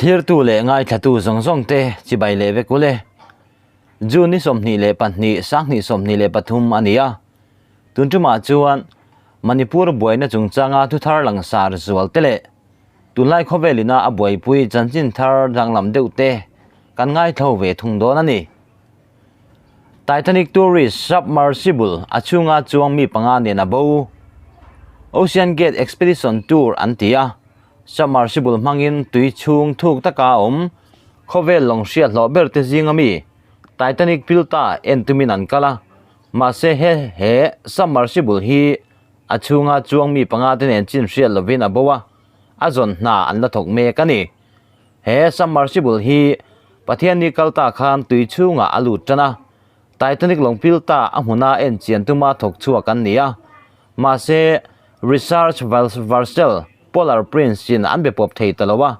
Thlirtu leh ngaithlatu zawng zawng te chibai leh vek ule. June ni 22 2023 a ni a. Tun tumah chuan Manipur buaina chungchanga thuthar langsar zual te leh tunlai khawvel ina a buaipui chanchin thar danglam deuh te kan ngaithlo ve thung dawn a ni. Titanic tourist submersible a chhunga chuang mi panga nen a bo. Ocean Gate Expedition Tour an ti a, submersible hmangin tui chhung thuk taka a awm. Khawvel lawng hriat hlawh ber te zinga mi Titanic pilta en tumin an kal a, mahse he he submersible hi a chhunga chuang mi panga te nen chin hriat lovin a bo a, a zawn hna an la thawk mek a ni. He submersible hi Pathianni kal ta khan tui chhungah a lut tan a, Titanic lawng pil ta a hmuna en chian tuma thawk chhuak an ni a. Mahse, research vessel Polar Prince in an be pawp thei ta lo a,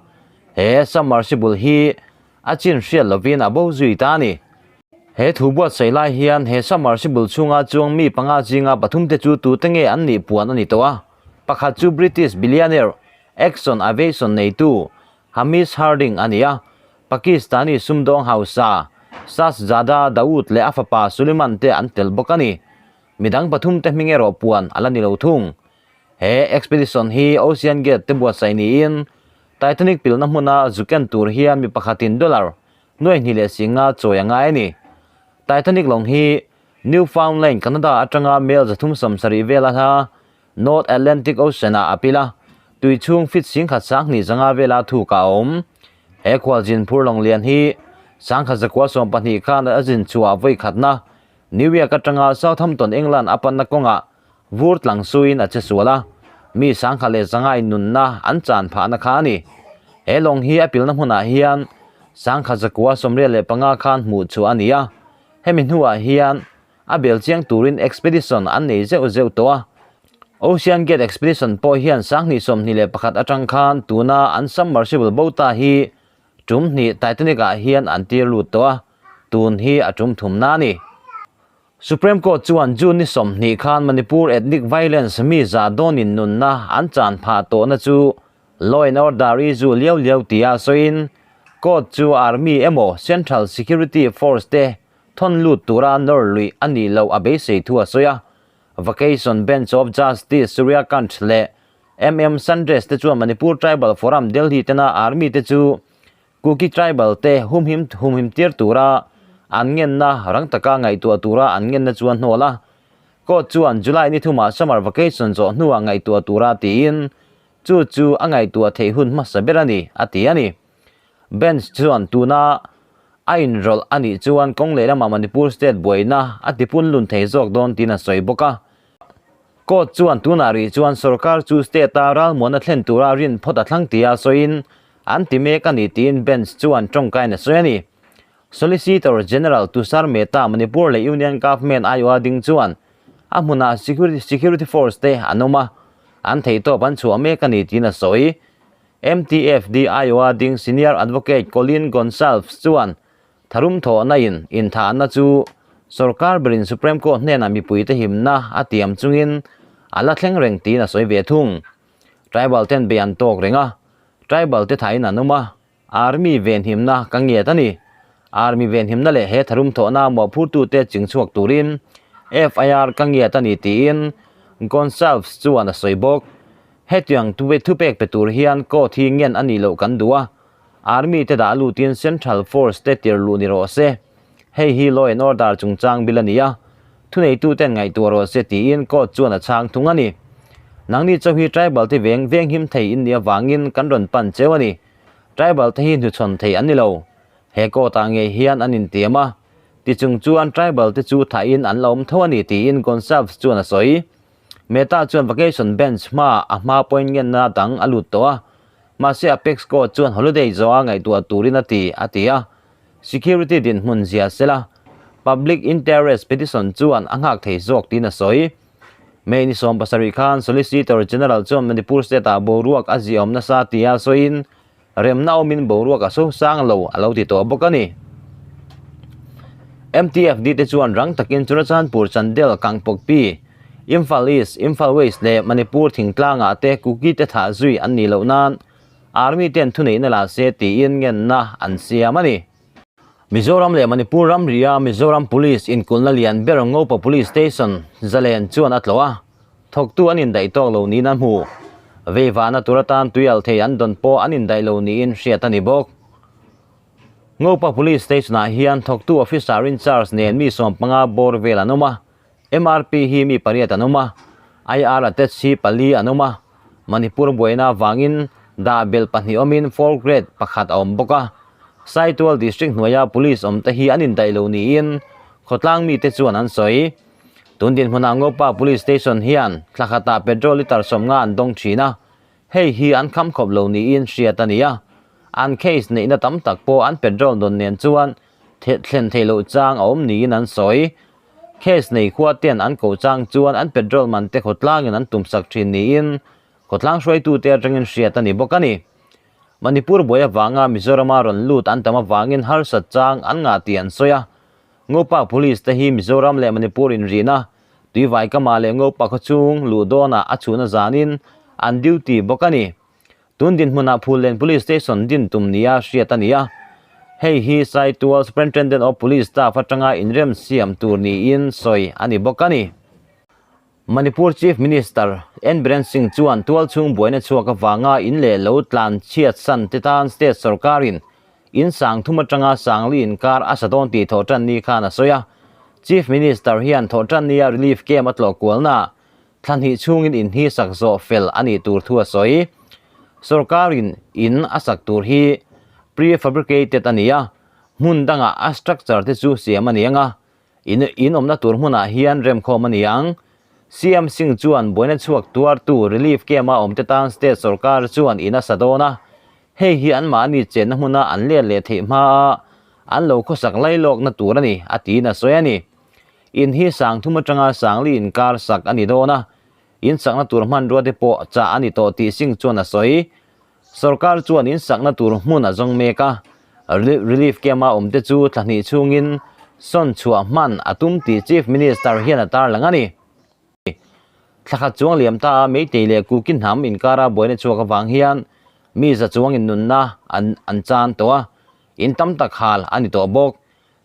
he submersible hi a chin hriat lovin a bo zui ta a ni. He thu buatsaih lai hian he submersible chhunga chuang mi panga zinga pathum te chu tute nge an nih puan a ni tawh a, pakhat chu British billionaire Exxon Aviation neitu Hamish Harding a ni a, Pakistani sumdawng hausa Shahzada Dawood leh a fapa Suleman te an tel bawk a ni. Midang pathum te hming erawh puan a la ni lo thung. He expedition hi Ocean Gate te buatsaih niin Titanic pilna hmuna zu ken tur hian mi pakhatin dollar nuai hnih leh singa chawi a ngai a ni. Titanic lawng hi Newfoundland, Canada atanga mel 370 vela hla North Atlantic Ocean ah a pil a, tui chhung fit singkhat sanghnih zanga vela thuk a awm. He khualzin phur lawng lian hi 1912 khan a zin chhuah vawi khatna New York atanga Southampton, England a panna kawngah vur tlang suin a che sual a, mi sangkhat leh zanga in nunna an chan phahna kha a ni. He lawng hi a pilna hmunah hian 1985 khan hmuh chhuah a ni a, hemi hnuah hian A bel chiang turin expedition an nei zeuh zeuh tawh a. Ocean Gate Expedition pawh hian 2021 atang khan tuna an submersible bo ta hi tum hnih Titanic ah hian an tir lut tawh a, tun hi a tum thumna a ni. Supreme Court chuan June ni 20 khan Manipur ethnic violence mi za dawnin nunna an chan phah tawhna chu Law and Order i zu liau liau tia sawiin Court chu Army emaw Central Security Force te thawn lut tura nawr luih a nih loh a beisei thu a sawi a. Vacation Bench of Justice Surya Kant leh MM Sandres te chuan Manipur Tribal Forum Delhi tena Army te chu Kuki Tribal te humhim humhim tir tura an ngenna rang taka ngaihtuah tura an ngenna chu a hnawl a. Court chuan July ni thumah summer vacation zawh hnuah ngaihtuah tura tiin chu chu a ngaihtuah theih hun hmasa ber a ni, a ti a ni. Bench chuan tuna a inrawlh a nih chuan kawng lehlamah Manipur state buaina a tipun lun thei zawk dawn tiin a sawi bawk a. Court chuan tunah rih chuan sorkar chu state-a ralmuana thlen tura rin phawt a thlang tia sawiin an ti mek a ni tiin bench chuan tawngkain a sawi a ni. Solicitor General Tushar Mehta Manipur leh Union Government aiawha ding chuan a hmunah security force te an awm a, an theihtawp an chhuah mek a ni tiin a sawi. MTFD aiawha ding Senior Advocate Colin Gonsalves chuan tharum thawhna in inthahna chu sorkar berin Supreme Court hnenah mipuite himna a tiam chungin a la thleng reng tiin a sawi ve thung. Tribal ten bei an tawk reng a, tribal te thain an awm a, Army venhimna ka ngiat a ni. Army venhimna leh he tharum thawhna mawhphurtute chingchhuak turin FIR ka ngiat a ni tiin Gonsalves chuan a sawi bawk. Hetiang thupek pe tur hian court hi ngen a nih loh kan duh a, Army te dah lutin Central Force te tir luh ni rawh se. Hei hi law and order chungchang bil a ni a, thuneituten ngaihtuah rawh se tiin court chuan a chhang thung a ni. Nangni chauh hi tribal te veng venghim thei in nih avangin kan rawn pan cheu a ni. Tribal te hi hnuchhawn thei an ni lo. He court ah ngei hian an intiam a, tichung chuan tribal te chu thahin an la awm tho a ni tiin Gonsalves chuan a sawi. Mehta chuan vacation bench hma a hma point ngenna dang a lut tawh a, mahse Apex Court chuan holiday zawha ngaihtuah turin a ti, a ti a. Security dinhmun zia sela public interest petition chuan a nghak thei zawk tiin a sawi. May ni 70 khan Solicitor General chuan Manipur state-ah boruak a ziahawm nasa tia sawiin remna awmin boruak a so sang lo a lo ti tawh bawk a ni. MTFD te chuan rang takin Churachandpur Chandel Kangpokpi, Imphal East, Imphal West leh Manipur thingtlangah te Kuki te thah zui an nih loh nan Army ten thuneihna la se tiin ngenna an siam a ni. Mizoram leh Manipur ramria Mizoram Police inkulhna lian ber Ngopa Police Station zalen chuan a tlawh a, thawktu an indaih tawk lo niin a hmu. Veivahna tur atan tuial thei an dawn pawh an indaih lo niin hriat a ni bawk. Ngopa Police Station-ah hian thawktu Officer in Charge nen mi 15 bawr vel an awm a, MRP hi mi pariat an awm a, IR attach hi pali an awm a, Manipur buaina avangin dah belh pahnih awmin fourth grade pakhat a awm bawk a. Saitual District hnuaia Police awmte hi an indaih lo niin khawtlang mite chuan an sawi. Tun dinhmunah Ngopa Police Station hian thla khatah petrol litre 50 an dawng thin a, hei hi an kham khawp lo niin hriat a ni a. An case neihna tam tak pawh an petrol dawn nen chuan thlen theih loh chang a awm niin an sawi. Case nei khua ten an koh chang chuan an petrol man te khawtlangin an tumsak thin niin khawtlang hruaitute atangin hriat a ni bawk a ni. Manipur buai avanga Mizorama rawn lut an tam avangin harsat chang an ngah tih an sawi a. Ngopa Police te hi Mizoram leh Manipur inrihna Tuivaikama leh Ngopa khawchhung luh dawnah a chhuna zanin an duty bawk a ni. Tun dinhmunah Phullen Police Station din tum nia hriat a ni a, hei hi Saitual Superintendent of Police staff atanga inrem siam tur niin sawi a ni bawk a ni. Manipur Chief Minister N Biren Singh chuan tualchhung buaina chhuak avanga in leh lo tlan chhiat san te tan state sorkarin in sang thum atanga sangli inkar a sa dawn tih thawhtan ni khan a sawi a. Chief Minister hian thawhtan nia relief camp a tlawh kualnaah Thla hnih chhungin in hi sak zawh fel a nih tur thu a sawi. Sorkarin in a sak tur hi pre-fabricated a ni a, hmun dangah a structure te chu siam a ni ang a, in in awmna tur hmunah hian remkhawm a ni ang. CM Singh chuan buaina chhuak tuartu relief camp-a awmte tan state sorkar chuan in a sa dawn a, hei hi anmahni chenna hmuna an let leh theih hmaa an lo khawsak lailawkna tur a ni, a tiin a sawi a ni. In hi sang thum atanga sangli inkar sak a ni dawn a, in sakna tur hmanrua te pawh chah a ni tawh tih Singh chuan a sawi. Sorkar chuan in sakna tur hmun a zawng mek a, relief camp-a awmte chu thla hnih chhungin sawn chhuah hman a tum tih Chief Minister hian a tarlang a ni. Thla khat chuang liam ta a Meitei leh Kuki hnam inkara buaina chhuak avang hian mi za chuangin nunna an an chan tawh a, in tam tak hal a ni tawh bawk.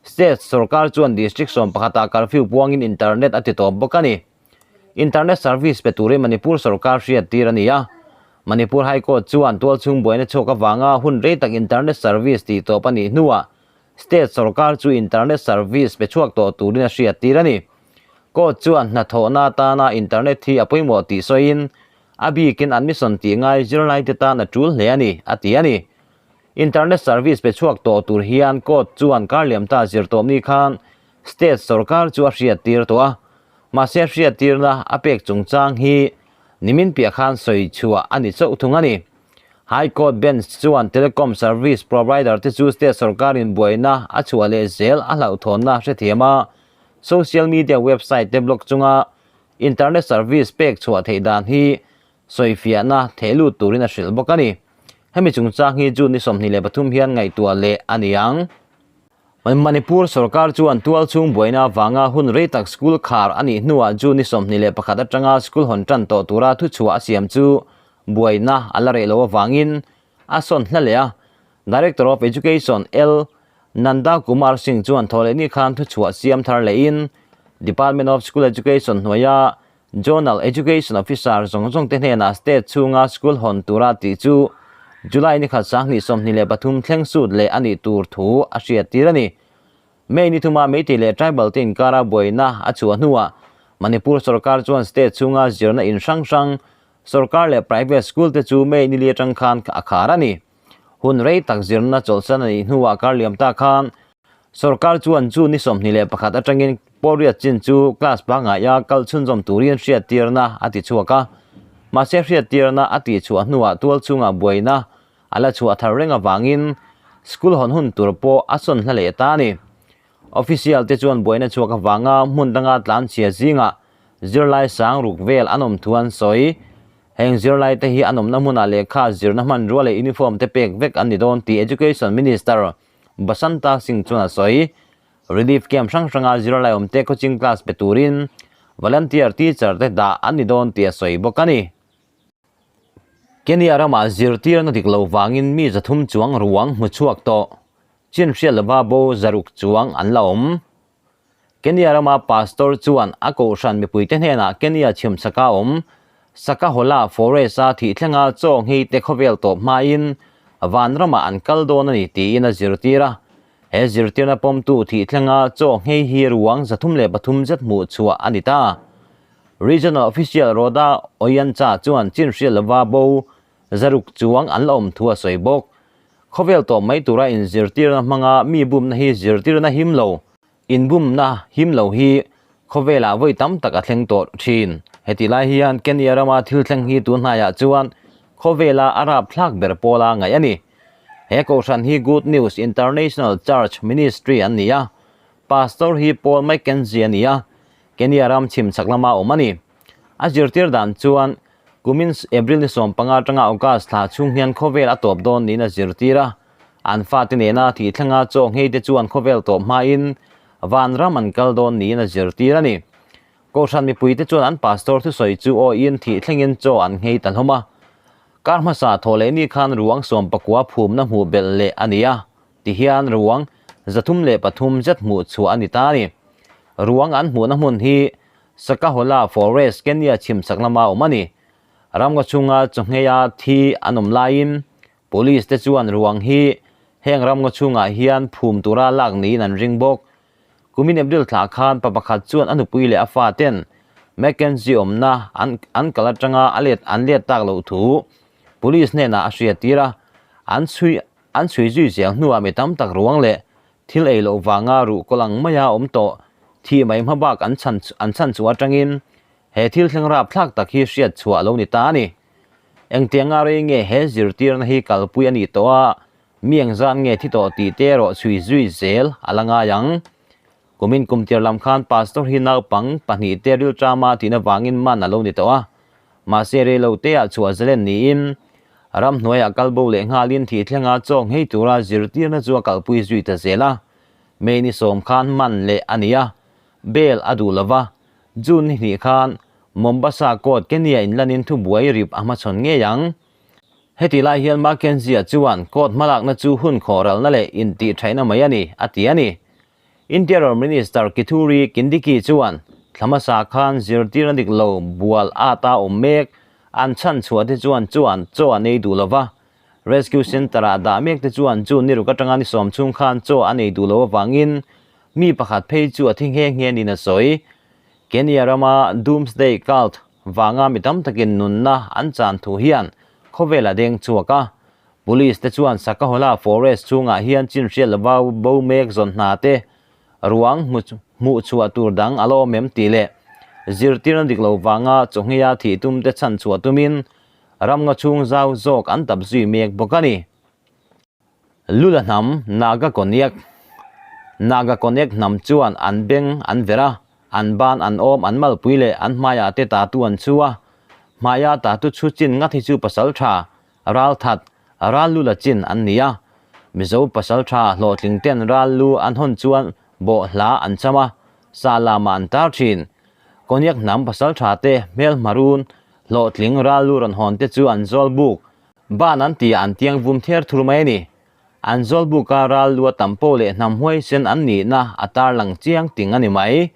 State sorkar chuan district 11 ah curfew puangin internet a ti tawp bawk a ni. Internet service pe turin Manipur sorkar hriat tir a ni a. Manipur High Court chuan tualchhung buaina chhuak avanga hun rei tak internet service tih tawp a nih hnuah state sorkar chu internet service pe chhuak tawh turin a hriat tir a ni. Court chuan hnathawhna atana internet hi a pawimawh tih sawiin a bikin admission tih ngai zirlaite tan a tul hle a ni, a ti a ni. Internet service pe chhuak tawh tur hian court chuan kar liam ta zir tawh mi khan state sorkar chu a hriat tir tawh a, mahse hriat tirna a pek chungchang hi nimin piah khan sawi chhuah a ni chauh thung a ni. High Court bench chuan telecom service provider te chu state sorkarin buaina a chhuah leh zel a hlauhthawnna hrethiam a, social media website te block chunga internet service pek chhuah theih dan hi sawifiahna theh lut turin a hrilh bawk a ni. Hemi chungchang hi June ni 23 hian ngaihtuah leh a ni ang. Manipur sorkar chuan tualchhung buaina avanga hun rei tak school khar a nih hnuah June ni 21 atanga school hawn tan tawh tura thuchhuah a siam chu buaina a la reh loh avangin a sawn hla leh a. Director of Education L. Nanda Kumar Singh chuan thawhlehni khan thuchhuah siam thar lehin Department of School Education hnuaia Zonal Education Officer zawng zawng te hnenah state chhunga school hawn tura tih chu July ni khat 2023 thleng sut leh a nih tur thu a hriat tir a ni. May ni thuma Meitei leh Tribal te inkara buaina a chhuah hnuah Manipur sorkar chuan state chhunga zirna in hrang hrang sorkar leh private school te chu May ni li atang khan a khar a ni. Hun rei tak zirna chawlhsan a nih hnuah kar liam ta khan Sorkar chuan chu ni 21 atangin pawlriat chin chu class pangaia kal chhunzawm turin hriattirna a ti chhuak a. Mahse hriattirna a tih chhuah hnuah tual chhungah buaina a la chhuah thar reng avangin school hawn hun tur pawh a sawn hla leh ta a ni. Official te chuan buaina chhuak avanga hmun danga tlanchhia zingah zirlai sang ruk vel an awm thu an sawi. Heng zirlai te hi an awmna hmunah lehkha zirna hmanrua leh uniform te pek vek an ni dawn tih Education Minister Basanta Singh chuan a sawi. Relief camp hrang hranga zirlai awmte coaching class pe turin volunteer teacher te dah an ni dawn tih a sawi bawk a ni. Kenya ramah zirtirna dik lo vangin mi 300 chuang ruang hmu chhuak tawh. Chin hriat lova bo 600 chuang an la awm. Kenya rama pastor chuan a kohhran mipuite hnenah Kenya chhimchhaka awm Sakahola Forest-a thih thlenga chaw nghei te khawvel tawp hmain vanramah an kal dawn a ni tiin a zirtir a. He zirtirna pawmtu thih thlenga chaw nghei hi ruang 303 zet hmuh chhuah a ni ta. Regional Official Rhoda Oyancha chuan chin hriat lova bo 600 chuang an la awm thu a sawi bawk. Khawvel tawp mai tura inzirtirna hmanga mi bumna hi zirtirna him lo, inbumna him lo hi khawvelah vawi tam tak a thleng tawh thin. Heti lai hian Kenya rama thil thleng hi tun hnaiah chuan khawvela a rapthlak ber pawla ngaih a ni. He kohhran hi Good News International Church Ministry an ni a, Pastor hi Paul Mackenzie a ni a, Kenya ram chhim chhak lama awm a ni. A zirtir dan chuan kumin April ni 15 atanga August thla chhung hian khawvel a tawp dawn niin a zirtir a. An fate nena thih thlenga chaw nghei te chuan khawvel tawp hmain vanram an kal dawn niin a zirtir a ni. Kohhran mipui te chuan an pastor thusawi chu awiin thih thlengin chaw an nghei ta hlawm a. Kar hmasa thawh leh ni khan ruang 19 phumna hmuh belh leh a ni a. Tihian ruang 303 zet hmuh chhuah a ni ta a ni. Ruang an hmuhna hmun hi Sakahola Forest, Kenya chhimchhak lama awm a ni. Ramngaw chhunga chawngheia thi an awm laiin Police te chuan ruang hi heng ramngaw chhungah hian phum tura lak niin an ring bawk. Kumin April thlah khan pa pakhat chuan a nupui leh a fa ten Mackenzie awmna an an kal atanga a let an let tak loh thu Police hnenah a hriattir a, an chhui An chhui zui zel hnuah mi tam tak ruang leh thil ei loh vanga ruh kawl ang maia awm tawh thih mai hma bak an chhan an chhan chhuah atangin he thil thleng rapthlak tak hi hriat chhuah a lo ni ta a ni. Engtianga rei nge he zirtirna hi kalpui a nih tawh a, mi engzat nge thi tawh tih te erawh chhui zui zel a la ngai ang. Kumin kum tir lam khan pastor hi naupang pahnihte rilṭama tihna vangin man a lo ni tawh a. Mahse reilo teah chhuah zalen niin ramhnuaiah kalbo leh nghalin thih thlenga chaw nghei tura zirtirna chu a kalpui zui ta zel a. May ni 10 khan man leh a ni a, bail a duh lova. June ni hnih khan Mombasa court Kenya inlanin thubuai rip a hmachhawn ngei ang. Heti lai hian Mackenzie-a chuan court hmalakna chu hun khawhralna leh intihṭhaihna mai a ni, a ti a ni. Interior Minister Kithure Kindiki chuan thla hmasa khan zirtirna dik lo bual ata awm mek an chhan chhuah te chuan chuan chaw an ei duh lova. Rescue Centre-ah dah mek te chuan chu ni ruk atanga ni 10 chhung khan chaw an ei duh lo avangin mi pakhat phei chu a thi nghe nghe niin a sawi. Kenya rama Doomsday Cult vanga mi tam takin nunna an chan thu hian khawvel a deng chhuak a. Police te chuan Sakahola Forest chhungah hian chin hriat lova bo mek zawn hna te ruang hmuh chhuah tur dang a la awm em tih leh zirtirna dik lo vanga chawngheia thih tum te chhan chhuah tumin ramngaw chhung zau zawk an tap zui mek bawk a ni. Lula hnam Naga Konyak Naga Konyak hnam chuan an beng an ver a, an ban an awm an malpui leh an hmaiah te tatu an chhu a, hmaia tatu chhu chin ngat hi chu pasal tha Ral that, ral lu la chin an ni a. Mizo pasal tha hlawhtling ten ral lu an hawn chuan bawh hla an cham a, sa lamah an tar thin. Konyak hnam pasal tha te hmel hmarun hlawhtling ral lu rawn hawn te chu an zawl buk ban an tih ah an tiang vum ther thur mai a ni. An zawl buka ral lu a tam pawh leh hnam huaisen an nihna a tarlang chiang ting a ni mai.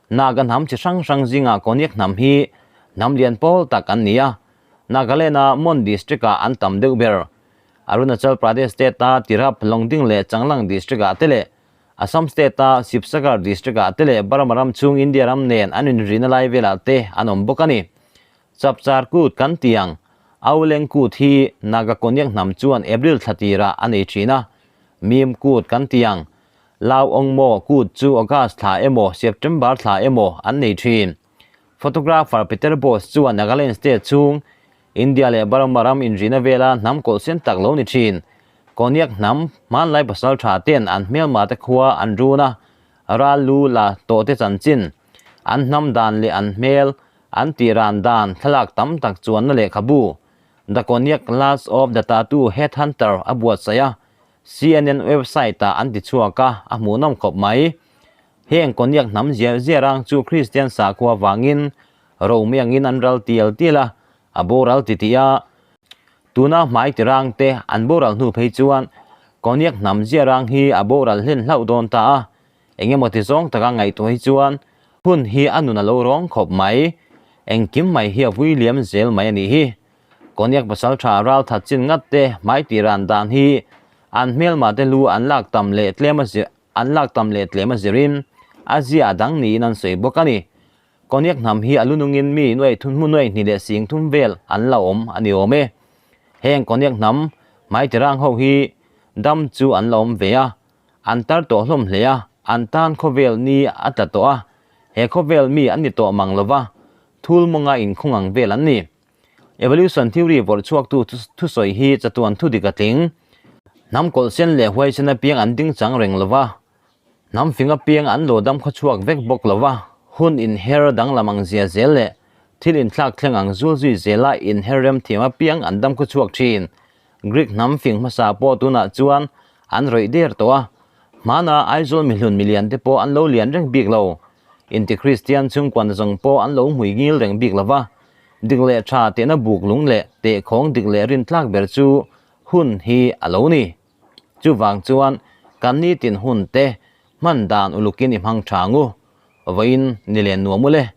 Naga hnam chi hrang hrang zingah Konyak hnam hi hnam lian pawl tak an ni a, Nagaland-a Mon District-ah an tam deuh ber. Arunachal Pradesh State-a Tirap, Longding leh Changlang District-ah te leh Assam State-a Sibsagar District-ah te leh Burma ram chhung India ram nen an inrina lai velah te an awm bawk a ni. Chapchar Kut kan ti ang. Auleng Kut hi Naga Konyak hnam chuan April thla tirah a nei thin a. Mim Kut kan ti ang. Lau Ongmaw Kut chu August thla emaw September thla emaw an nei thin. Photographer Peter Bos chuan Nagaland state chhung India leh Burma ram inrina vela hnam kawlhsen tak lo ni thin. Konyak hnam hmanlai pasal tha ten an hmelma te khua an run a, ral lu la tawh te chanchin, an hnam dan leh an hmel, an tihran dan thlalak tam tak chuanna lehkhabu The Konyak Last of the Tattoo Headhunter a buatsaih a, CNN website ah an ti chhuak a, a hmuhnawm khawp mai. Heng Konyak hnam ziar ziar ang chu Kristian sakhua vangin Rome angin an ral tial tial a, a boral ti tih a. Tuna hmai tirang te an boral hnu phei chuan Konyak hnam zia rang hi a boral hlen hlauh dawn ta a, engemaw ti zawng taka ngaihtuah hi chuan hun hi a nun a lo rawng khawp mai. Engkim mai hi a vui liam zel mai a nih hi. Konyak pasal tha ral that chin ngat te hmai tiran dan hi an hmelma te lu an lak tam leh tlem a zir an lak tam leh tlem a zirin a zia a dang niin an sawi bawk a ni. Konyak hnam hi a lu nungin mi nuaih thum hmu nuaih hnih leh sing thum vel an la awm a ni awm e. Heng Konyak hnam hmai tirang ho hi dam chu an la awm ve a, an tar tawh hlawm hle a, an tan khawvel ni a tla tawh a, he khawvel mi an ni tawh mang lova, thul mawnga inkhung ang vel an ni. Evolution theory vawrh chhuaktu thusawi hi chatuan thu dik a tling. Hnam kawlhsen leh huaisen apiang an ding chang reng lova, hnam fing apiang an lo dam khawchhuak vek bawk lova, hun inher danglam ang zia zel leh thil inthlak thleng ang zul zui zela inher rem thiam apiang an dam khawchhuak thin. Greek hnam fing hmasa pawh tunah chuan an rawih der tawh a, hmana Aizawl mihlun milian te pawh an lo lian reng bik lo. Inti Kristian chhungkuan zawng pawh an lo hmui ngil reng bik lova, dik leh tha tehna buk lung leh tehkhawng dik leh rintlak ber chu hun hi a lo ni. Chuvang chuan kan nitin hun te hman dan ulukin i hmang tha ngu. Vawiin ni len nuam ule.